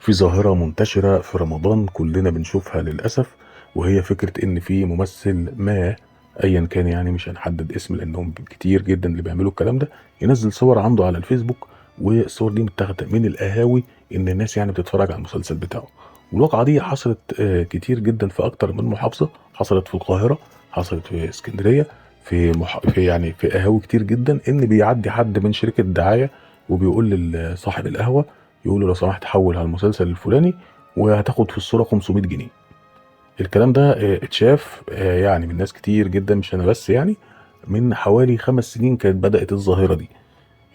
في ظاهرة منتشرة في رمضان كلنا بنشوفها للأسف، وهي فكرة إن في ممثل ما أيا كان، يعني مش هنحدد اسم لأنهم كتير جدا اللي بيعملوا الكلام ده، ينزل صور عنده على الفيسبوك، والصور دي متاخدة من القهاوي إن الناس يعني بتتفرج على المسلسل بتاعه. والواقعة دي حصلت كتير جدا في أكتر من محافظة، حصلت في القاهرة، حصلت في اسكندرية، في يعني في قهاوي كتير جدا، إن بيعدي حد من شركة دعاية وبيقول لصاحب القهوة، يقول له لو سمحت حول على المسلسل الفلاني وهتاخد في الصورة 500 جنيه. الكلام ده اتشاف يعني من ناس كتير جدا، مش انا بس، يعني من حوالي 5 سنين كانت بدأت الظاهرة دي.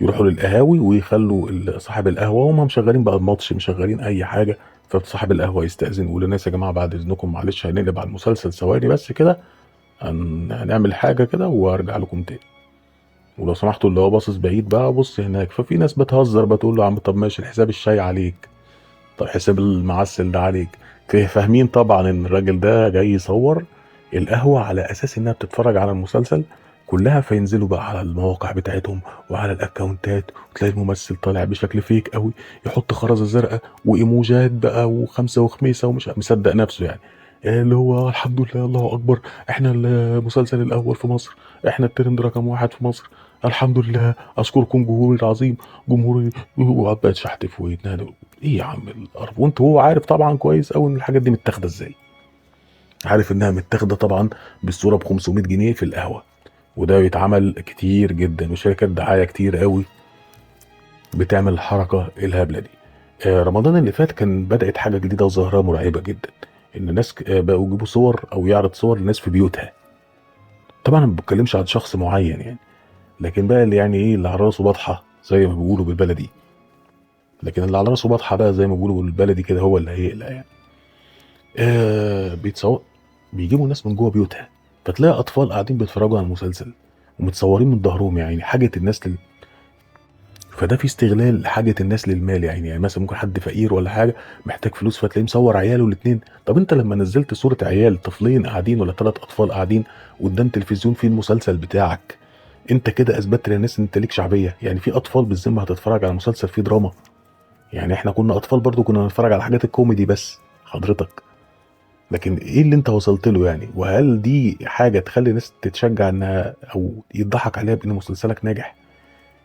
يروحوا للقهاوي ويخلوا صاحب القهوة، وهم مشغلين بقى الماتش، مشغلين اي حاجة، فصاحب القهوة يستأذن ويقول للناس يا جماعة بعد اذنكم معلش هنقلب على المسلسل ثواني بس كده، هنعمل حاجة كده وارجع لكم تاني، ولو سمحتوا اللي هو باصص بعيد بقى بص هناك. ففي ناس بتهزر بتقول له يا عم طب ماشي الحساب الشاي عليك، طب حساب المعسل ده عليك. فاهمين طبعا ان الراجل ده جاي يصور القهوة على اساس انها بتتفرج على المسلسل كلها، فينزلوا بقى على المواقع بتاعتهم وعلى الاكونتات، وتلاقي الممثل طالع بشكل فيك قوي، يحط خرزة زرقاء وايموجات بقى وخمسة وخميسة ومش مصدق نفسه، يعني اللي هو الحمد لله الله اكبر، احنا المسلسل الاول في مصر، احنا الترند رقم 1 في مصر، الحمد لله اشكركم جمهوري العظيم، جمهوري، وقعد بقى يتشحتف ويتنهد. ايه يا عم القرف؟ وانت هو عارف طبعا كويس قوي ان الحاجات دي متاخده ازاي، عارف انها متاخده طبعا بالصورة ب 500 جنيه في القهوة، وده بيتعمل كتير جدا، وشركات دعاية كتير قوي بتعمل الحركة الهبلة دي. رمضان اللي فات كان بدات حاجة جديدة وظاهره مرعبة جدا، ان الناس بقوا يجيبوا صور او يعرض صور للناس في بيوتها. طبعا ما بتكلمش عن شخص معين يعني، لكن بقى اللي يعني ايه اللي على راسه بطحه زي ما بيقولوا بالبلدي، لكن اللي على راسه بطحه بقى زي ما بيقولوا بالبلدي كده هو اللي هيقلق يعني. بيتصور، بيجيبوا الناس من جوه بيوتها، فتلاقي اطفال قاعدين بيتفرجوا على المسلسل ومتصورين من ظهرهم، يعني حاجة الناس فده في استغلال لحاجة الناس للمال يعني مثلا ممكن حد فقير ولا حاجة محتاج فلوس، فتلاقيه مصور عياله الاثنين. طب انت لما نزلت صوره عيال طفلين قاعدين ولا 3 اطفال قاعدين قدام تلفزيون فيه المسلسل بتاعك، انت كده اثبتت للناس ان انت ليك شعبية. يعني في اطفال بالذمه هتتفرج على مسلسل فيه دراما؟ يعني احنا كنا اطفال برضو كنا نتفرج على حاجات الكوميدي بس حضرتك، لكن ايه اللي انت وصلت له يعني؟ وهل دي حاجة تخلي الناس تتشجع انها او يضحك عليها بان مسلسلك ناجح؟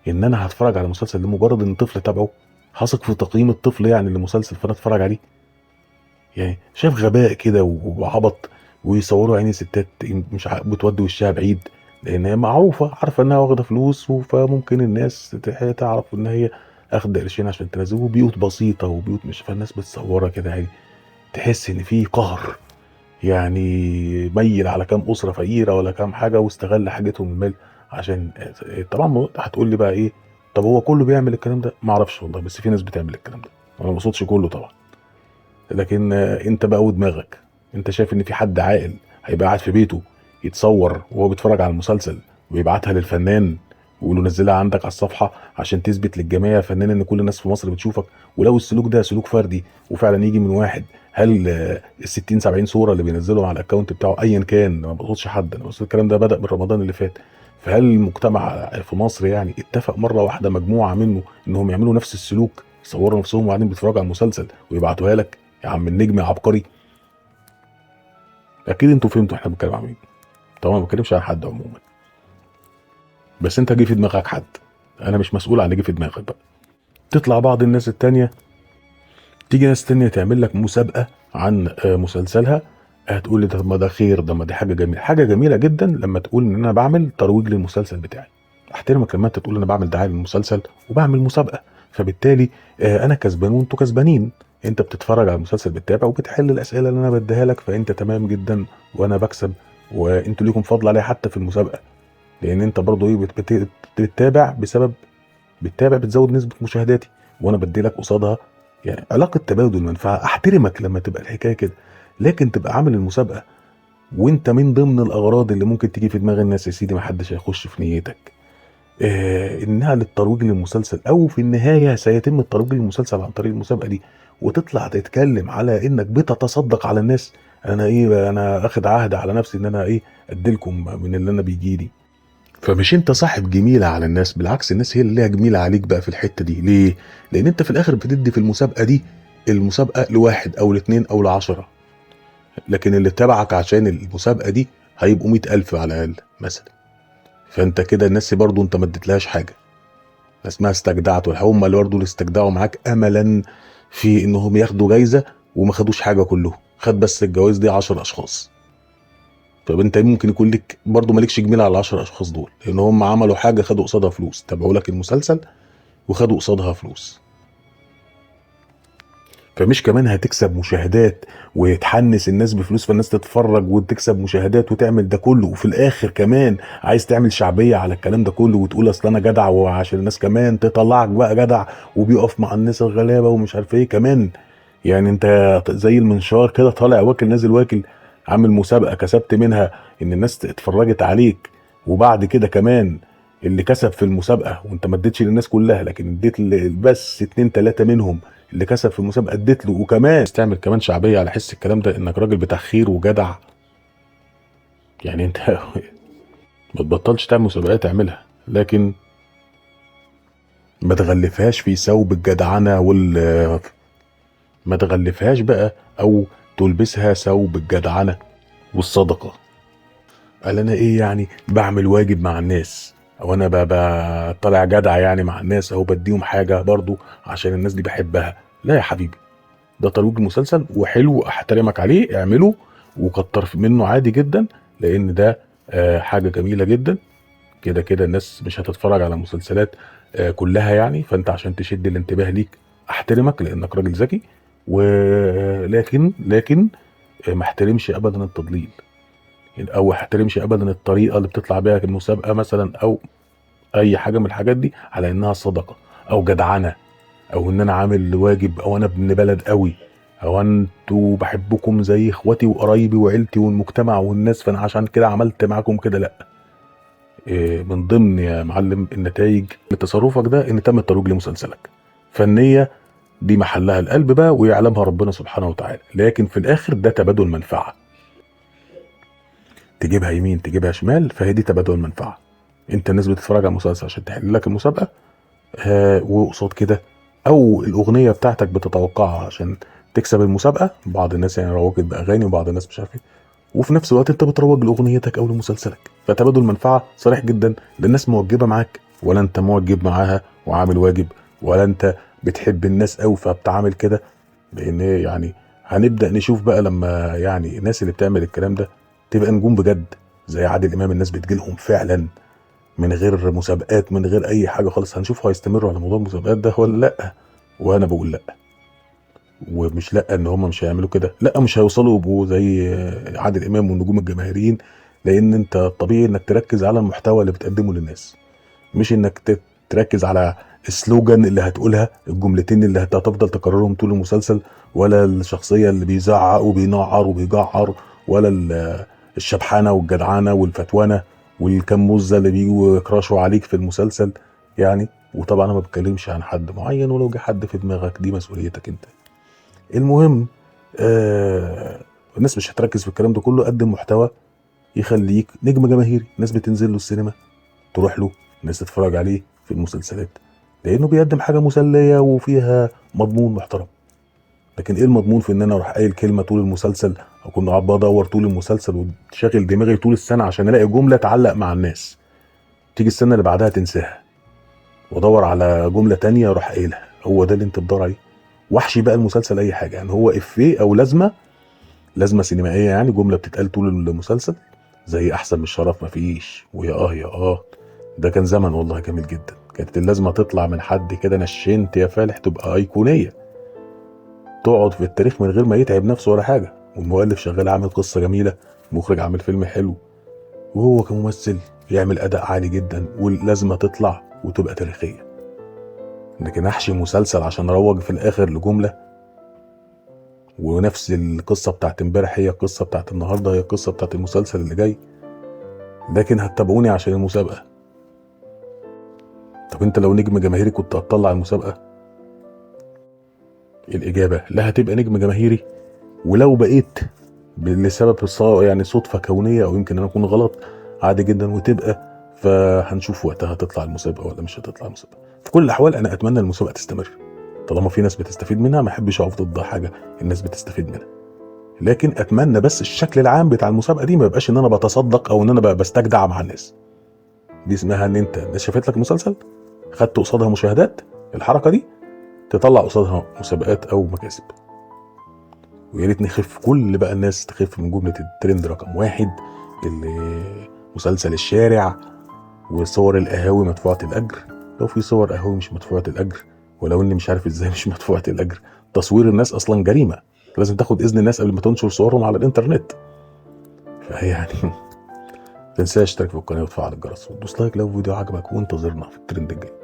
ان انا هتفرج على مسلسل لمجرد ان طفل تابعه، هثق في تقييم الطفل يعني لمسلسل فانا اتفرج عليه؟ يعني شايف غباء كده وعبط، ويصوروا عيني ستات مش بتودي وشها بعيد لان هي معروفة عارفه انها واخده فلوس، فممكن الناس تعرف ان هي اخده قرشين عشان تنزله، وبيوت بسيطة وبيوت مش، فالناس بتصورها كده يعني تحس ان في قهر، يعني ميل على كام اسره فقيرة ولا كام حاجة واستغل حاجتهم المال عشان. طبعا هتقول لي بقى ايه، طب هو كله بيعمل الكلام ده؟ ما اعرفش والله، بس في ناس بتعمل الكلام ده، انا ما بقصدش كله طبعا، لكن انت بقى ودماغك، انت شايف ان في حد عاقل هيبقى قاعد في بيته يتصور وهو بيتفرج على المسلسل ويبعتها للفنان ويقول له نزلها عندك على الصفحة عشان تثبت للجميع يا فنان ان كل الناس في مصر بتشوفك؟ ولو السلوك ده سلوك فردي وفعلا يجي من واحد، هل ال 60 70 صوره اللي بينزلهم على ال account بتاعه ايا كان، ما بقصدش حد انا، بس الكلام ده بدا من رمضان اللي فات، فهل المجتمع في مصر يعني اتفق مرة واحدة مجموعة منه انهم يعملوا نفس السلوك، يصوروا نفسهم وبعدين بيتفرجوا على المسلسل ويبعتوها لك يا عم النجم يا عبقري؟ اكيد انتوا فهمتوا احنا بنتكلم عن مين. طبعا ما بتكلمش عن حد عموما، بس انت جه في دماغك حد، انا مش مسؤول عن اللي جه في دماغك بقى. تطلع بعض الناس التانية، تيجي ناس تانية تعمل لك مسابقة عن مسلسلها، هتقول لي ده ما ده خير، ده ما دي حاجة جميلة، حاجة جميلة جدا لما تقول ان انا بعمل ترويج للمسلسل بتاعي. احترمك لما انت تقول انا بعمل دعاية للمسلسل وبعمل مسابقة، فبالتالي انا كسبان وانتوا كسبانين. انت بتتفرج على المسلسل بتتابع وبتحل الاسئلة اللي انا بديها لك، فانت تمام جدا وانا بكسب، وانتوا ليكم فضل عليا حتى في المسابقة، لان انت برضو ايه بتتابع بسبب بتتابع بتزود نسبه مشاهداتي وانا بدي لك قصادها، يعني علاقة تبادل منفعه. احترمك لما تبقى الحكاية كده، لكن تبقى عامل المسابقة وانت من ضمن الاغراض اللي ممكن تيجي في دماغ الناس يا سيدي ما حدش هيخش في نيتك، انها للترويج للمسلسل، او في النهاية سيتم الترويج للمسلسل عن طريق المسابقة دي، وتطلع تتكلم على انك بتتصدق على الناس. انا ايه، انا اخد عهد على نفسي ان انا ايه اديلكم من اللي انا بيجي لي. فمش انت صاحب جميلة على الناس، بالعكس الناس هي اللي ليها جميلة عليك بقى في الحتة دي. ليه؟ لان انت في الاخر بتدي في المسابقة دي المسابقة لواحد او لاثنين او ل10، لكن اللي تبعك عشان المسابقة دي هيبقوا 100,000 على الاقل مثلا. فانت كده الناس برضو انت ما اديتلهاش حاجة، اسمها استجدعت، هم اللي برضو اللي استجدعوا معاك املا في انهم ياخدوا جايزة وما خدوش حاجة، كلهم خد بس الجوائز دي 10 اشخاص. طب انت ممكن يكون لك برضو مالكش جميل على 10 اشخاص دول، لان هم عملوا حاجة خدوا قصادها فلوس، تابعوا لك المسلسل وخدوا قصادها فلوس. فمش كمان هتكسب مشاهدات وتحنس الناس بفلوس فالناس تتفرج وتكسب مشاهدات وتعمل ده كله، وفي الاخر كمان عايز تعمل شعبية على الكلام ده كله وتقول اصل انا جدع، وعشان الناس كمان تطلعك بقى جدع وبيقف مع الناس الغلابة ومش عارف ايه كمان. يعني انت زي المنشار كده طالع واكل نازل واكل، عامل مسابقة كسبت منها ان الناس اتفرجت عليك، وبعد كده كمان اللي كسب في المسابقة وانت ما اديتش للناس كلها، لكن اديت بس 2 3 منهم اللي كسب في المسابقة اديت له، وكمان تعمل كمان شعبية على حس الكلام ده انك راجل بتاع خير وجدع. يعني انت ما تبطلش تعمل مسابقات، اعملها، لكن ما تغلفهاش في ثوب الجدعنه ما تغلفهاش بقى او تلبسها ثوب الجدعنه والصدقة. قال انا ايه يعني بعمل واجب مع الناس، او انا طالع جدع يعني مع الناس، او بديهم حاجة برضو عشان الناس دي بحبها. لا يا حبيبي، ده ترويج مسلسل وحلو، احترمك عليه، اعمله وكتر منه عادي جدا، لان ده حاجة جميلة جدا. كده كده الناس مش هتتفرج على مسلسلات كلها يعني، فانت عشان تشد الانتباه ليك احترمك لانك راجل ذكي، ولكن ما احترمش ابدا التضليل، او ما احترمش ابدا الطريقة اللي بتطلع بيها المسابقة مثلا، او اي حاجة من الحاجات دي على انها صدقه او جدعنه، او ان انا عامل واجب، او انا ابن بلد قوي، او انتوا بحبكم زي اخواتي وقرايبي وعيلتي والمجتمع والناس، فانا عشان كده عملت معاكم كده. لا، من ضمن يا معلم النتائج لتصرفك ده ان تم الترويج لمسلسلك. فالنيه دي محلها القلب بقى ويعلمها ربنا سبحانه وتعالى، لكن في الاخر ده تبادل منفعه، تجيبها يمين تجيبها شمال، فهي دي تبادل منفعه. انت الناس بتتفرج على المسلسل عشان تحل لك المسابقة، وقصاد كده او الاغنية بتاعتك بتتوقعها عشان تكسب المسابقة. بعض الناس يعني روجت باغاني وبعض الناس مش عارف ايه، وفي نفس الوقت انت بتروج لاغنيتك او لمسلسلك، فتبادل منفعه صريح جدا. لا الناس موجبه معاك ولا انت موجب معاها وعامل واجب، ولا انت بتحب الناس قوي فبتعامل كده. لان يعني هنبدا نشوف بقى لما يعني الناس اللي بتعمل الكلام ده تبقى نجوم بجد زي عادل امام، الناس بتجيلهم فعلا من غير مسابقات من غير اي حاجة خالص. هنشوف هيستمروا على موضوع المسابقات ده ولا لا، وانا بقول لا، ومش لا ان هم مش هيعملوا كده، لا مش هيوصلوا يبقوا زي عادل امام والنجوم الجماهيريين، لان انت الطبيعي انك تركز على المحتوى اللي بتقدمه للناس، مش انك تركز على السلوجان اللي هتقولها، الجملتين اللي هتفضل تكررهم طول المسلسل، ولا الشخصية اللي بيزعق وبينعر وبيجعر، ولا الشبحانه والجدعانه والفتوانه والكم مزه اللي بيجوا يكرشوا عليك في المسلسل يعني. وطبعا انا ما بتكلمش عن حد معين، ولو جه حد في دماغك دي مسؤوليتك انت. المهم الناس مش هتركز في الكلام ده كله. قدم محتوى يخليك نجم جماهيري، الناس بتنزل له السينما تروح له، الناس تتفرج عليه في المسلسلات، لانه بيقدم حاجة مسلية وفيها مضمون محترم. لكن ايه المضمون في ان انا اروح قايل كلمة طول المسلسل، او كنت قاعد بدور طول المسلسل وشاغل دماغي طول السنة عشان الاقي جملة تعلق مع الناس، تيجي السنة اللي بعدها تنساها، وادور على جملة تانية اروح قايلها. هو ده اللي انت بتدور عليه؟ وحشي بقى المسلسل اي حاجة، يعني هو افيه او لازمه سينمائية، يعني جملة بتتقال طول المسلسل زي احسن من الشرف مفيش، ويا اه يا اه. ده كان زمن والله جميل جدا، كانت اللازمة تطلع من حد كده نشنت يا فالح تبقى ايقونيه، تقعد في التاريخ من غير ما يتعب نفسه ولا حاجة. والمؤلف شغال عامل قصة جميلة، المخرج عامل فيلم حلو، وهو كممثل يعمل اداء عالي جدا، واللازمه تطلع وتبقى تاريخية. لكن احشي مسلسل عشان اروج في الاخر لجملة، ونفس القصة بتاعت امبارح هي القصة بتاعت النهارده، هي القصة بتاعت المسلسل اللي جاي، لكن هتتابعوني عشان المسابقة. طب انت لو نجم جماهيري كنت هتطلع المسابقة؟ الاجابة لا، هتبقى نجم جماهيري، ولو بقيت لسبب يعني صدفة كونية، او يمكن انا اكون غلط، عادي جدا وتبقى، فهنشوف وقتها هتطلع المسابقة ولا مش هتطلع المسابقة. في كل الاحوال انا اتمنى المسابقة تستمر، طالما في ناس بتستفيد منها ما احبش اقف ضد حاجة الناس بتستفيد منها. لكن اتمنى بس الشكل العام بتاع المسابقة دي ما يبقاش ان انا بتصدق او ان انا بستجدع مع الناس. دي اسمها ان انت الناس شافت لك مسلسل، خدت قصادها مشاهدات، الحركة دي تطلع قصادها مسابقات او مكاسب. ويا ريت نخف، كل بقى الناس تخف من جملة الترند رقم 1 اللي مسلسل الشارع وصور القهاوي مدفوعة الاجر. لو في صور قهاوي مش مدفوعة الاجر، ولو اني مش عارف ازاي مش مدفوعة الاجر، تصوير الناس اصلا جريمة، لازم تاخد اذن الناس قبل ما تنشر صورهم على الانترنت. فهي يعني ما تنساش تشترك في القناة وتفعل الجرس وتدوس like لو الفيديو عجبك، وانتظرنا في الترند الجاي.